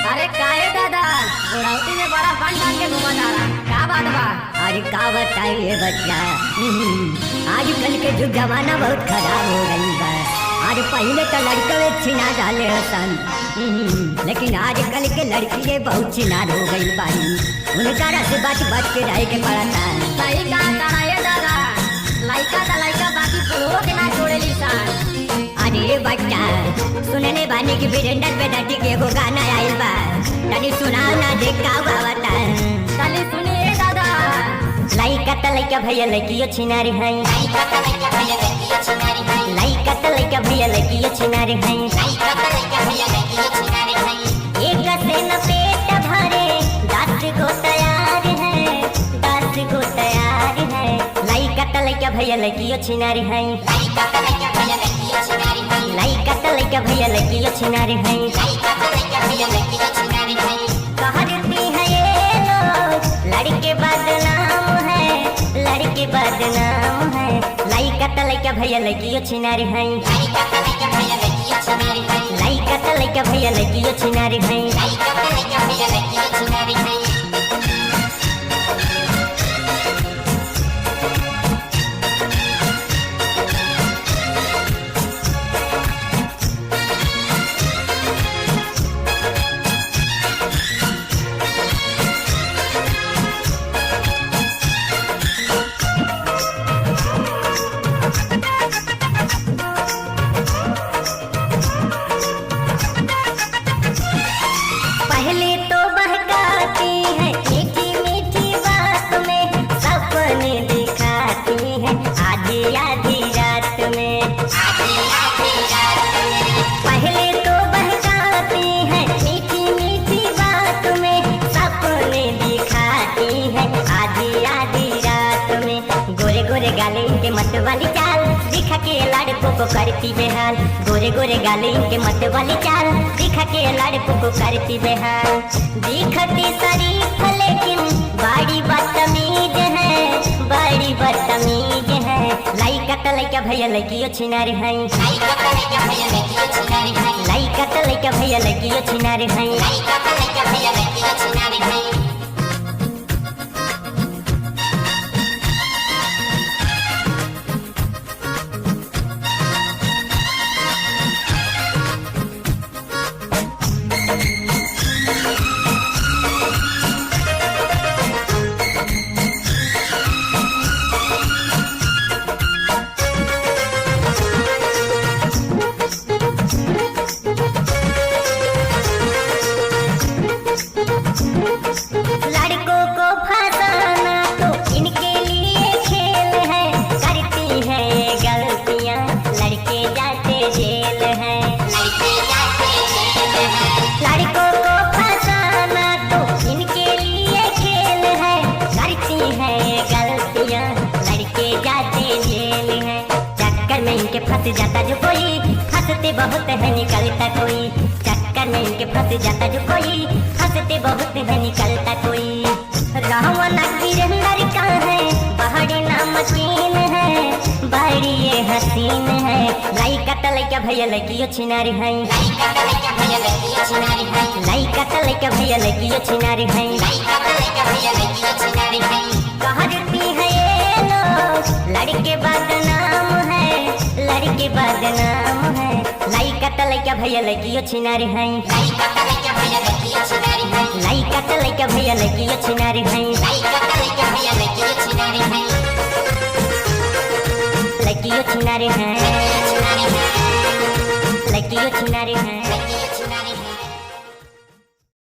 अरे काहे दादा, बुढ़ौती में बड़ा फन डाल के घुमा जा रहा, का बात बा? अरे का बताइए बच्चा, आजकल के जो जमाना बहुत खराब हो गई बा। आज पहले तो लड़के छिना डाले हसन, लेकिन आजकल के लड़किए बहुत छिनार हो गई बानी। उनका रस बच बच के रह के पड़ता। सही कहा तारा ये दादा, लइका त लइका बाकी बुढ़ो के ना छोड़ेली सान। अरे बच्चा, सुनने बानी की वीरेंद्र बेदर्जी के एगो गाना आइल बा, तनी सुनाओ ना देख का गावता। तनी सुनिए दादा। लइका त लइका भैया लइकियो छिनारी है, लइका त लइका भैया लइकियो छिनारी है। एक से न पेट भरे 10 गो तैयार है, 10 गो तैयार है। लइका त लइका भैया लइकियो छिनारी है, लइका त लइका भैया लइकियो छिनारी है। कहती है ये लोग लड़के बदनाम है, लड़के बदनाम है। लइका त लइका भैया लइकियो छिनारी है, लइका त लइका भैया लइकियो छिनारी है। पहले तो बहकाती है मीठी मीठी बात में, सपने दिखाती है आधी आधी रात में। पहले तो बहकाती है मीठी मीठी बात में, सपने दिखाती है आधी आधी रात में। गोरे गोरे गाले इनके मत वाली चाल, दिखा के लड़कों को करती बेहाल। गोरे गोरे गाले इनके मत वाली चाल, दिखा के लड़कों को करती बेहाल। दिखती शरीफ लेकिन बड़ी बदतमीज है, बड़ी बदतमीज है। लइका त लइका भैया लइकियो छिनारी है, लइका त लइका भैया लइकियो छिनारी है। लड़कों को फंसाना तो इनके लिए खेल है, करती है ये गलतियाँ लड़के जाते जेल है। लड़कों को फंसाना तो इनके लिए खेल है, करती है ये गलतियाँ लड़के जाते जेल है। चक्कर में इनके फंस जाता जो कोई, फंसते बहुत है निकलता कोई। चक्कर में इनके फंस जाता जो कोई, फंसते बहुत है निकलता कोई। रावण वीरेंद्र का है बड़ी नामकीन है, बड़ी ये हसीन है। लइका त लइका भैया लइकियो छिनारी है, लइका त लइका भैया लइकियो छिनारी है। कहती है ये लोग लड़के बदनाम है, लड़के बदनाम है। लइका त लइका भैया लइकियो छिनारी है, लइका त लइका भैया लइकियो छिनारी है। लइकियो छिनारी है, लइकियो छिनारी है।